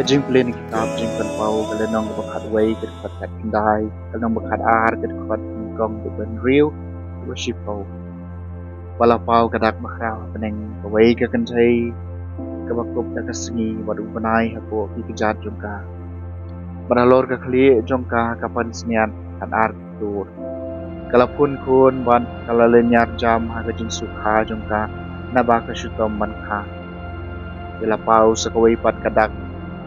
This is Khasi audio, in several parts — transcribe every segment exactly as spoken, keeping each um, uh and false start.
Ka jingpule na kitab Jingpynpaw, ka lynnong kaba khatwei, ka dkhot khatkhyndai, ka lynnong ba khatar, ka dkhot nyngkong, ka hynriew, ka shiphew. Ba la paw ka dak bakhraw ha bneng, kawei ka kynthei kaba kup da ka sngi, bad u bnai hapoh ki kjat jong ka. Bad halor ka khlieh jong ka, ka pansngiat khatar ka tur. Ka la phun khun bad ka la lynñiar jam ha ka jingsngewkha jong ka, naba ka shitom ban kha. Te la paw sa kawei pat ka dak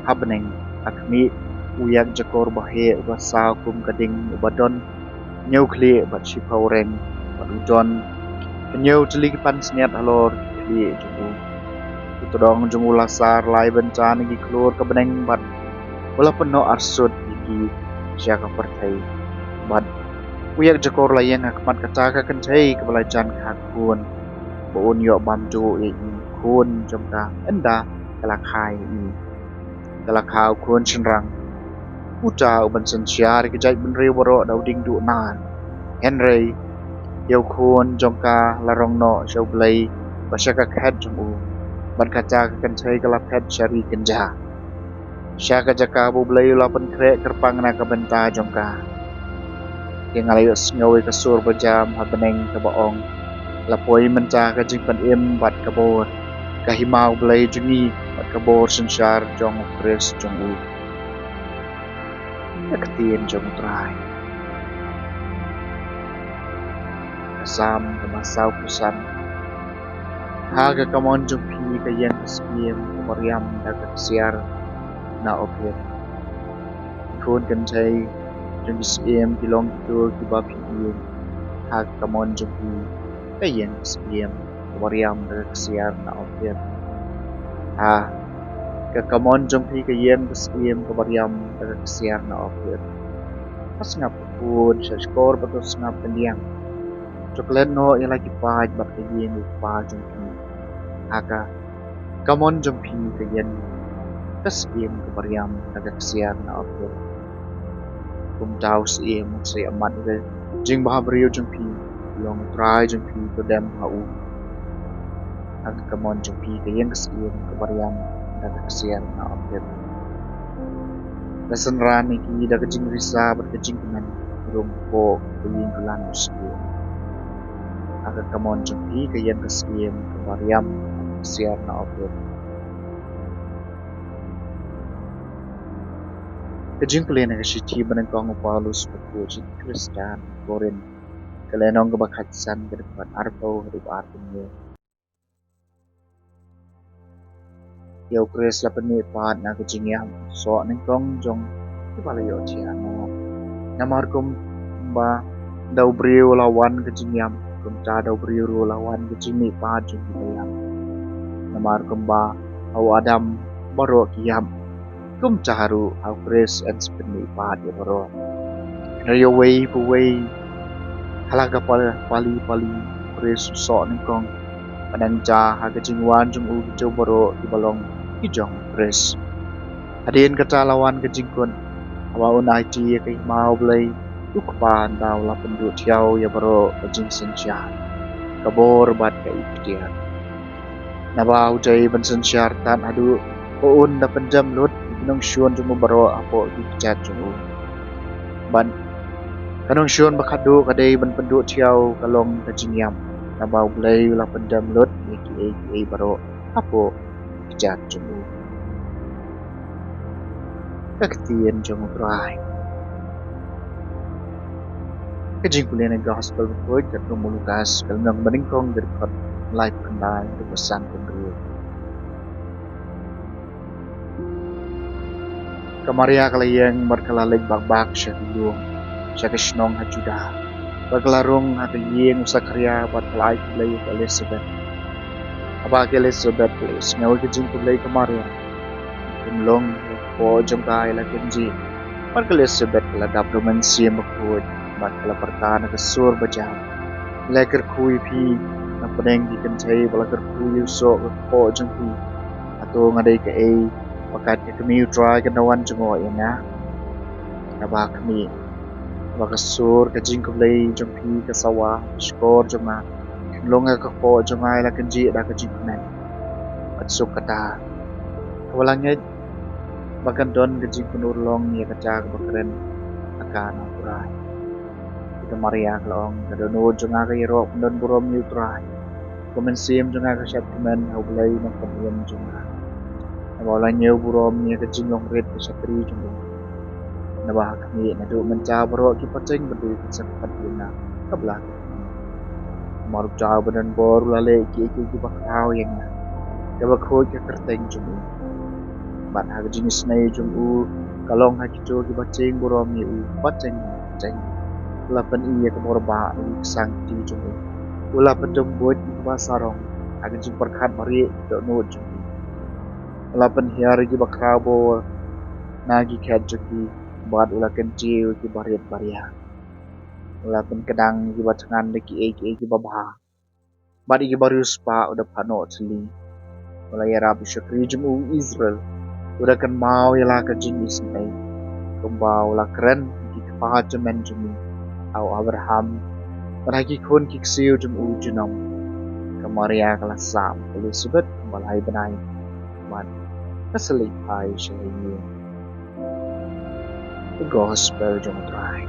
ha bneng, ha khmih, u ïakjakor baheh uba saw kum ka ding, uba don hynñiew khlieh bad shiphew reng, bad u don hynñiew tylli ki pansngiat halor ki khlieh jong u. U tdong jong u la sar lai bynta na ki khlur ka bneng, bad u la pynnoh arsut ïa ki sha ka pyrthei. Bad u ïakjakor la ïeng ha khmat kata ka kynthei kaba la jan kha khun, ba un ïoh bam duh ïa i khun jong ka ynda ka la kha ïa i. Ka la kha u khun shynrang, uta uban synshar ïa ka jaitbynriew baroh da u dieng duh nar. Hynrei ïa u khun jong ka la rong noh sha U Blei bad sha ka khet jong u, bad kata ka kynthei ka la phet sha ri kynja, sha ka jaka ba U Blei u la pynkhreh kyrpang na ka bynta jong ka. Te nga la ïohsngew ïa ka sur bajam ha bneng kaba ong, la poi mynta ka jingpynim bad ka bor, ka hima U Blei jong ngi, bad ka bor synshar jong U Khrist jong u. Ka ktien jong U Trai. Ka Salm kaba sawphew san. Ha ka kamon jong phi ka ïeng ka syiem kaba riam da ka ksiar na Ophir. Ki khun kynthei jong ki syiem ki long kito kiba phi ïeit. Ha ka kamon jong phi ka ïeng ka syiem kaba riam da ka ksiar na Ophir. Ha ka kamon jong phi ka ïeng ka syiem kaba riam da ka ksiar na Ophir. Ka sngap ka khun sha shkor bad ka sngap ka liang. To klet noh ïa la ki paid bad ka ïing u kpa jong phi. Ha ka kamon jong phi ka ïeng ka syiem kaba riam da ka ksiar na Ophir. Kumta u syiem u sa ïa mat ïa ka jingbhabriew jong phi, long U Trai jong phi to dem ha u. Ha ka kamon jong phi ka ïeng ka syiem kaba riam da ka ksiar na Ophir. La synran ïa ki da ka jingrisa bad ka jingkmen, rung hapoh ka ïing ka lan u syiem. Ha ka kamon jong phi ka ïeng ka syiem kaba riam da ka ksiar na Ophir. Ka jingpule na ka shithi ba nyngkong u Paulus bakhuid sha ki Khristan Korinth, ka lynnong kaba khatsan, ka dkhot arphew haduh arphew hynñiew. Ïa U Khrist la pynmihpat na ka jingïap, soh nyngkong jong kiba la ïohthiah noh. Namar kumba da u briew la wan ka jingïap, kumta da u briew ruh la wan ka jingmihpat jong kiba ïap. Namar kumba ha u Adam baroh ki ïap, kumta ruh ha U Khrist yn sa pynmihpat ïa baroh. Hynrei uwei pa uwei ha la ka pal-, pali pali, U Khrist u soh nyngkong. Bad nangta ha ka jingwan jong u kito baroh kiba long ki jong U Khrist. Hadien kata la wan ka jingkut, haba un aiti ïa ka hima U Blei, u Kpa, ynda u la pynduh thiaw ïa baroh ka jingsynshar, ka bor bad ka iktiar. Naba u dei ban synshar tad haduh ba un da pyndem lut ïa ki nongshun jong u baroh hapoh ki kjat jong u. Bad ka nongshun ba khatduh ka dei ban pynduh thiaw ka long ka jingïap, naba U Blei u la pyndem lut ïa kiei kiei baroh hapoh ki kjat jong u. Ka ktien jong U Trai. Ka jingpule na ka Gospel bakhuid katkum u Lukas, ka lynnong ba nyngkong, ka dkhot laiphew khyndai haduh ba sanphew hynriew. Ka Maria ka la ïeng bad ka la leit bak bak sha ki lum, sha ka shnong ha Juda. Bad ka la rung ha ka ïing u Sakharia bad ka la ai khublei ïa ka Elisabet. Haba ka Elisabet ka la ïohsngew ïa ka jingkhublei ka Maria, ka khunlung ka kpoh jong ka ïa la kynjih. Bad ka Elisabet ka la dap da u Mynsiem Bakhuid bad ka la pyrta na ka sur bajam. La kyrkhu ïa phi na pdeng ki kynthei, bad la kyrkhu ïa u soh ka kpoh jong phi. Hato nga dei kaei ba kat ka kmie U Trai kan da wan jngoh ïa nga? Naba khmih, naba ka sur ka jingkhublei jong phi ka sawa ha ka shkor jong nga. Ka khunlung ka kpoh jong nga ïa la kynjih da ka jingkmen. Bad suk kata, haba la ngeit ba kan don ka jingpynurlong ïa kata kaba kren ha ka na u Trai. Ïa ka Maria ka la ong, ka dohnud jong nga ka ïaroh pyndonburom ïa u Trai. Ka mynsiem jong nga ka shad kmen ha U Blei Nongpynim jong nga, naba u la ñiew burom ïa ka jinglong rit ka shatri jong u. Naba ha khmih naduh mynta baroh ki pateng ba dei ka sep pat ïa nga ka bla ka khmih. Namar uta uba donbor u la leh kiei kiei kiba khraw ïa nga, kaba khuid ka kyrteng jong u. Bad ha ka jingisynei jong u ka long ha kito kiba tieng burom ïa u pateng pateng. U la pyni ïa ka bor ba ïa ka sangti jong u. U la pyndem buit ïa kiba sarong ha ka jingpyrkhat marieh ki dohnud jong u. U la pynhiar ïa kiba khraw bor na ki khet jong ki, bad u la kyntiew ïa kiba rit baria. U la pynkdang ïa kiba thngan da kiei kiei kiba bha, bad ïa kiba riewspah u da phah noh thylli. U la ïarap ïa u shakri jong u Israel, u da kynmaw ïa la ka jingisynei, kumba u la kren ha ki kpa tymmen jong u, ha u Abraham, bad ha ki khun ki ksiew jong u junom. Ka Maria ka la sah Elizabeth kumba lai bnai, bad ka sa leit phai sha ïing. Ka Gospel jong u Trai.